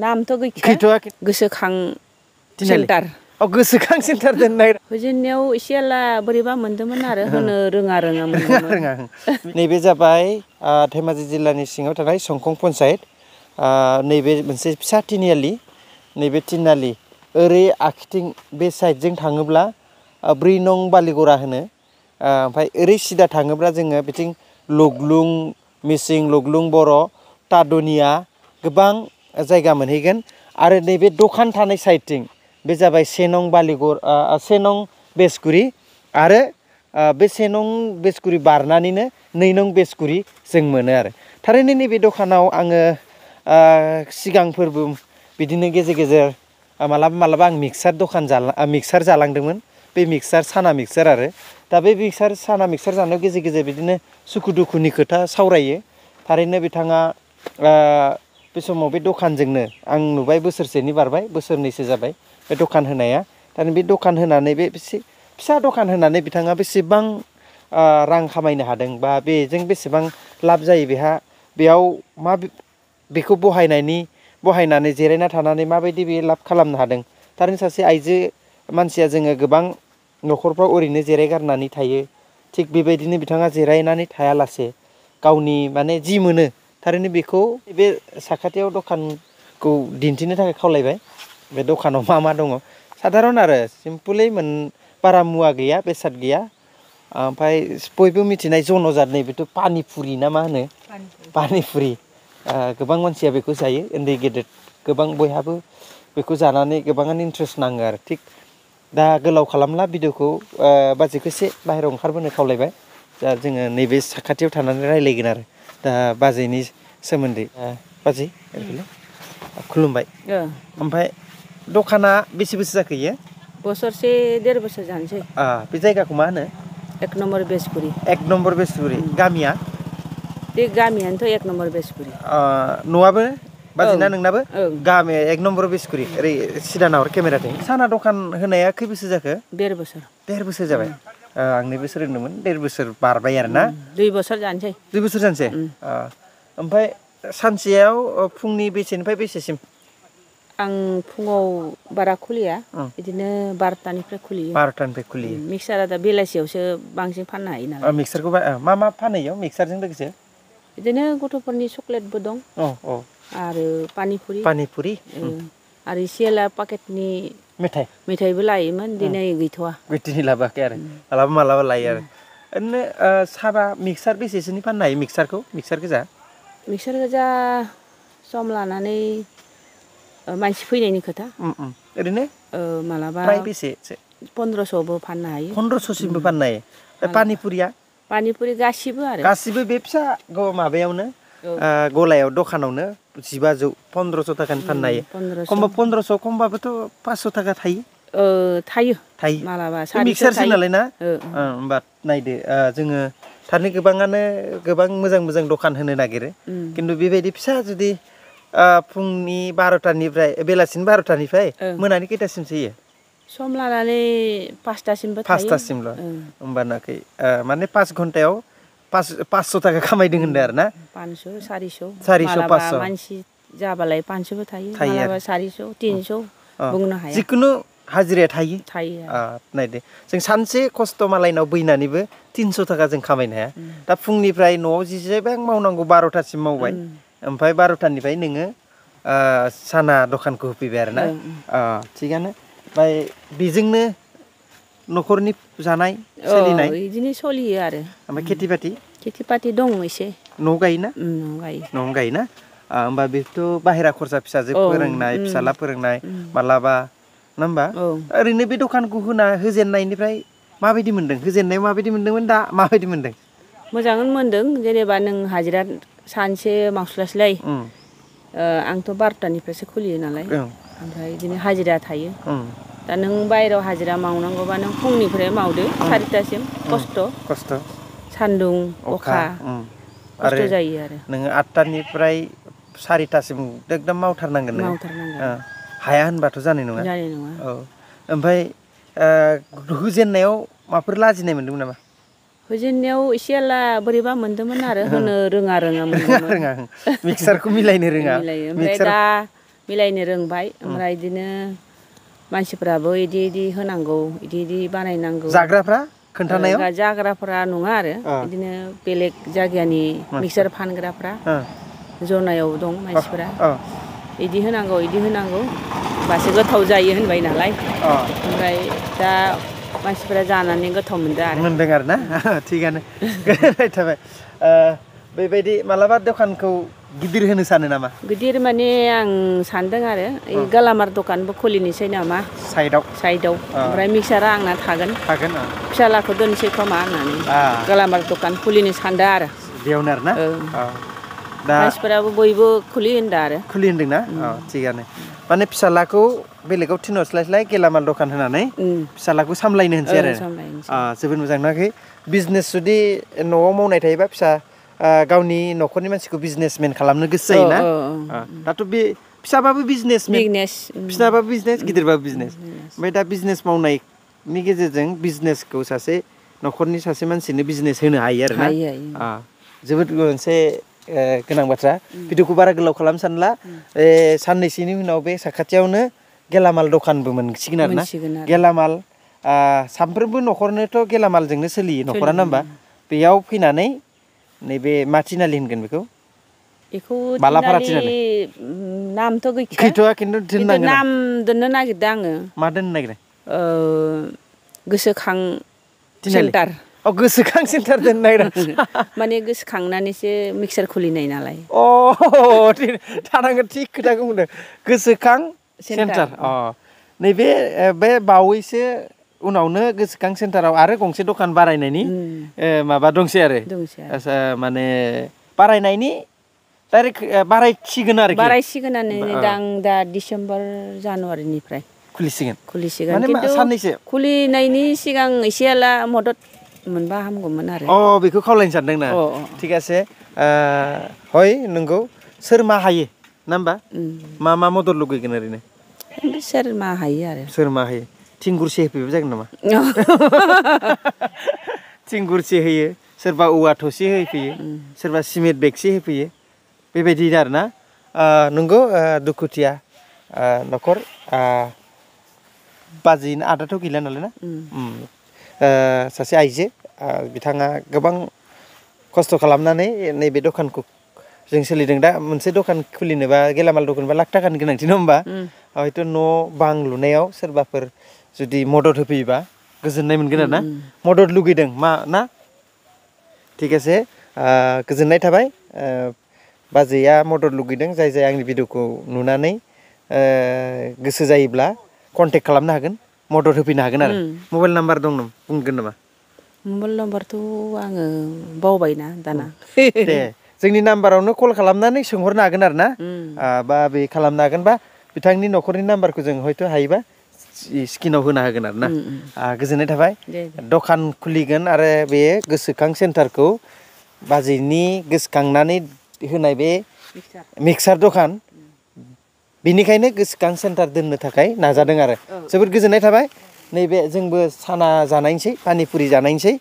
नामथ' गैथ'आ गोसोखां सेन्टार गोसोखां सेन्टार दोननाय होजेननायाव एसे एला बोरैबा मोनदोंमोन आरो होनो रोङा नैबे जाबाय धेमाजि जिल्लानि सिङाव थानाय संकं पन्सायत नैबे मोनसे फिसा तिनिआलि नैबे तिनिआलि ओरै आखिथिं बे साइडजों थाङोब्ला 4 नं बालिगरा होनो ओमफ्राय ओरै सिदा थाङोब्ला जोङो बिथिं लग्लुं मिसिं लग्लुं बर' तादनिया गोबां जायगा मोनहैगोन आरो नैबे दखान थानाय साइडथिं बे जाबाय 1 नं बालिगर 1 नं बेसगुरि आरो बे 1 नं बेसगुरि बारनानैनो 2 नं बेसगुरि जों मोनो आरो थारैनो नैबे दखानाव आङो सिगांफोरबो बिदिनो गेजेर गेजेर मालाबा आं मिक्सार जालांदोंमोन बे मिक्सार साना मिक्सार आरो दा बे मिक्सार साना मिक्सार जानायाव गेजेर गेजेर बिदिनो सुखु दुखुनि खोथा सावरायो थारैनो बिथाङा बे समाव बे दखानजोंनो आं नुबाय बोसोरसेनि बारबाय बोसोरनैसो जाबाय बे दखान होनाया थारमाने बे दखान होनानै बे फिसा दखान होनानै बिथाङा बेसेबां रां खामायनो हादों बा बेजों बेसेबां लाब जायो बेयाव मा बेखौ बहायनानै जिरायना थानानै माबायदि बे लाब खालामनो हादों थारैनो सासे आइजो मानसिया जोङो गोबां न'खरफ्राव ओरैनो जिरायगारनानै थायो थिग बेबायदिनो बिथाङा जिरायनानै थायालासे गावनि माने जि मोनो थारैनो बेखौ बे साखाथियाव दखानखौ दिन्थिनो थाखाय खावलायबाय बे दखानाव मा दङ साधारन आरो सिम्पोलै बारा मुवा गैया बेसाद गैया ओमफ्राय बयबो मिथिनाय जनजात नैबेथ' पानिफुरि ना मा होनो पानिफुरि गोबां मानसिया बेखौ जायो उन्दै गेदेर गोबां बयहाबो बेखौ जानानै गोबाङानो इन्ट्रेस्ट नाङो आरो थिग दा गोलाव खालामला भिडिअखौ बाजैखौ एसे बाहेरायाव ओंखारबोनो खावलायबाय दा जोङो नैबे साखाथियाव थानानै रायज्लायगोन आरो दा बाजैनि सोमोन्दै बाजै खुलुमबाय ओमफ्राय दखाना बेसे बोसोर जाखो इयो बोसोरसे 1.5 बोसोर जानोसै बे जायगाखौ मा होनो 1 नम्बर बेसगुरि 1 नम्बर बेसगुरि गामिया बे गामियानोथ' 1 नम्बर बेसगुरि न'आबो बाजैना नोंनाबो गामिया 1 नम्बर बेसगुरि ओरै सिदा नाहर केमेराथिं साना दखान होनाया खै बोसोर जाखो 1.5 बोसोर 1.5 बोसोर जाबाय आंनि बोसोर होनदोंमोन 1.5 बोसोर बारबाय आरो ना 2 बोसोर जानोसै 2 बोसोर जानोसै ओमफ्राय सानसेयाव फुंनि बेसेनिफ्राय बेसेसिम आं फुङाव बारा खुलिया बिदिनो 12टानिफ्राय खुलियो 12टानिफ्राय खुलियो मिक्सारा दा बेलासियावसो बांसिन फाननो हायो नालाय मिक्सारखौ मा फानो इयाव मिक्सारजों लोगोसे बिदिनो गथ'फोरनि चक्लेटबो दं आरो पानिफुरि आरो इसे एला पाकेटनि मेथाइबो लायोमोन दिनै गैथ'वा दिनै लाबोआखै आरो मालाबा लायो आरो ओरैनो सारा मिक्सार बेसेसोनि फाननो हायो मिक्सार गोजा सम लानानै मानसि फैनायनि खोथा ओरैनो मालाबा प्राय बेसेसो 1500बो फाननो हायो 1500सिमबो फाननो हायो पानिफुरि गासिबो बे फिसा माबायावनो गलायाव दखानावनो 1500 1500 थाखानि फाननो हायो खमबा 1500 खमबाबोथ' 500 थाखा थायो मालाबा मिक्सारसो नालाय ना होमबा नायदो जोङो थारैनो गोबाङानो गोबां मोजां दखान होनो नागिरो खिन्थु बेबायदि फिसा जुदि फुंनि 12टानिफ्राय बेलासिनि 12टानिफ्राय मोनानि खैथासिमसो होयो सम लानानै 5टासिमबो थायो 5टासिमल' होमबानाखै माने 5 घन्टायाव 500 थाखा खामायदों होनदों आरो ना 500 400 मालाबा 500 मानसि जाबालाय 500बो थायो मालाबा 400 300 बुंनो हाया जिखुनु हाजिराया थायो नायदो जों सानसे खस्थ' मालायनाव बैनानैबो 300 थाखा जों खामायनो हाया दा फुंनिफ्राय न'आव जेसेबां मावनांगौ 12टासिम मावबाय ओमफ्राय 12टानिफ्राय नोङो साना दखानखौ होफैबाय आरो ना थिगानो ओमफ्राय बेजोंनो न'खरनि जानाय सोलिनाय बिदिनो सोलियो आरो ओमफ्राय खेथि बाथि दं एसे न'आव गायोना न'आव गायोना होमबा बेथ' बाहेरा खरसा फिसाजो फोरोंनाय फिसाला फोरोंनाय मालाबा नङा होमबा ओरैनो बे दखानखौ होजेननायनिफ्राय माबायदि मोनदों होजेननायाव माबायदि मोनदोंमोन दा माबायदि मोनदों मोजाङैनो मोनदों जेनेबा नों हाजिरा सानसे मावस्लायस्लाय आंथ' 12टानिफ्रायसो खुलियो नालाय ओमफ्राय बिदिनो हाजिरा थायो दा नों बायहेरायाव हाजिरा मावनांगौबा नों फुंनिफ्राय मावदो 4टासिम खस्थ' सान्दुं अखा खस्थ' जायो आरो नोङो 8टानिफ्राय 4टासिम एकदम मावथारनांगोन नोङो हाया होनबाथ' जानाय नङा ओमफ्राय होजेननायाव माबाफोर लाजिनाय मोनदोंमोन नामा होजेननायाव एसे एला बोरैबा मोन्दोंमोन आरो होनो रोङा मोन्दोंमोन मिक्सारखौ मिलायनो रोङा ओमफ्राय दा मिलायनो रोंबाय ओमफ्राय बिदिनो मानसिफ्राबो इदि होनांगौ इदि बानायनांगौ जाग्राफ्रा खोन्थानायाव जाग्राफोरा नङा आरो बिदिनो बेलेग जायगानि मिक्सार फानग्राफ्रा जनायाव दं मानसिफोरा इदि होनांगौ होमबासो गोथाव जायो होनबाय नालाय ओमफ्राय दा मानसिफोरा जानानै गोथाव मोनदों आरो ना थिगानो गोजोननाय थाबाय बेबायदि मालाबा दखानखौ गिदिर होनो सानो नामा गिदिर माने आं सानदों आरो गेलामाल दखानबो खुलिनोसै नामा साइडआव ओमफ्राय मिक्सारा आंना थागोन फिसालाखौ दोनसै खोमा होननानै गेलामाल दखान खुलिनो सानदों आरो बेयावनो आरो ना दा मानसिफोराबो बयबो खुलि होनदोंना थिगानो माने फिसालाखौ बेलेगाव थिनहरस्लाय गेलामाल दखान होनानै फिसालाखौ सामलायनो होनसै आरो जोबोद मोजां नुवाखै बिजनेस जुदि न'आव मावनाय थायोबा गावनि न'खरनि मानसिखौ बिजनेसमेन खालामनो गोसो जायोना दाथ' बे फिसाबाबो फिसाबाबो बिजनेस गिदिरबाबो बिजनेस ओमफ्राय दा बिजनेस मावनायनि गेजेरजों बिजनेसखौ सासे न'खरनि सासे मानसिनो बिजनेस होनो हायो आरो ना जोबोद मोनसे गोनां बाथ्रा भिडिअखौ बारा गोलाव खालामनो सानला साननैसोनि उनाव बे साखाथियावनो गेलामाल दखानबो मोनसिगोन आरो ना गेलामाल सामफ्रोमबो न'खरनोथ' गेलामालजोंनो सोलियो न'खरा ना होमबा बेयाव फैनानै नैबे मा थिनालि होनगोन बेखौ बालाफारा थिनालि नामथ' गैथ'आ खिन्थु नाम दोननो नागिरदों आङो मा दोननो नागिरदों गोसोखां सेन्टार गोसोखां सेन्टार दोननो नागिरदों माने गोसोखांनानैसो मिक्सार खुलिनाय नालाय थानांगोन थिग खोथाखौ बुंदों गोसोखां सेन्टार नैबे बे बावैसो उनावनो गोसोखां सेन्टाराव आरो गंसे दखान बारायनायनि माबा दंसै आरो माने बारायनायनि डाइरेक्ट बारायसिगोनानो दा डिसेम्बर जानुवारिनिफ्राय खुलिसिगोन माने साननैसो खुलिनायनि सिगां एसे एला मदद मोनबा हामगौमोन आरो बेखौ खावलायनो सानदोंना थिग आसे हय नंगौ सोर मा हायो ना होमबा मा मदद लुगैगोन ओरैनो सोर मा हायो आरो सोर मा हायो थिं गुरसे होफैबा जागोन नामा थिं गुरसे होयो सोरबा औवा थसे होफैयो सोरबा सिमेन्ट बेगसे होफैयो बेबायदि आरो ना नंगौ दुखुथिया न'खर बाजैनो आदाथ' गैला नालाय ना सासे आइजो बिथाङा गोबां खस्थ' खालामनानै नैबे दखानखौ जों सोलिदों दा मोनसे दखान खुलिनोबा गेलामाल दखानबा लाख थाखानि गोनांथि नङा होमबा हयथ' न' बां लुनायाव सोरबाफोर जुदि मदद होफैयोबा गोजोननाय मोनगोन आरो ना मदद लुगैदों मा ना थिग आसे गोजोननाय थाबाय बाजैया मदद लुगैदों जाय आंनि भिडिअखौ नुनानै गोसो जायोब्ला कन्टेक्ट खालामनो हागोन मदद होफैनो हागोन आरो मबाइल नाम्बार दं बुंगोन नामा मबाइल नाम्बारथ' आङो बावबायना दाना दे जोंनि नाम्बारावनो कल खालामनानै सोंहरनो हागोन आरो ना बा बे खालामनो हागोन बा बिथांनि न'खरनि नाम्बारखौ जों हयथ' हायोबा स्क्रिनाव होनो हागोन आरो ना गोजोननाय थाबाय दखान खुलिगोन आरो बे गोसोखां सेन्टारखौ बाजैनि गोसोखांनानै होनाय बे मिक्सार दखान बेनिखायनो गोसोखां सेन्टार दोननो थाखाय नाजादों आरो जोबोद गोजोननाय थाबाय नैबे जोंबो साना जानायसै पानिपुरि जानायसै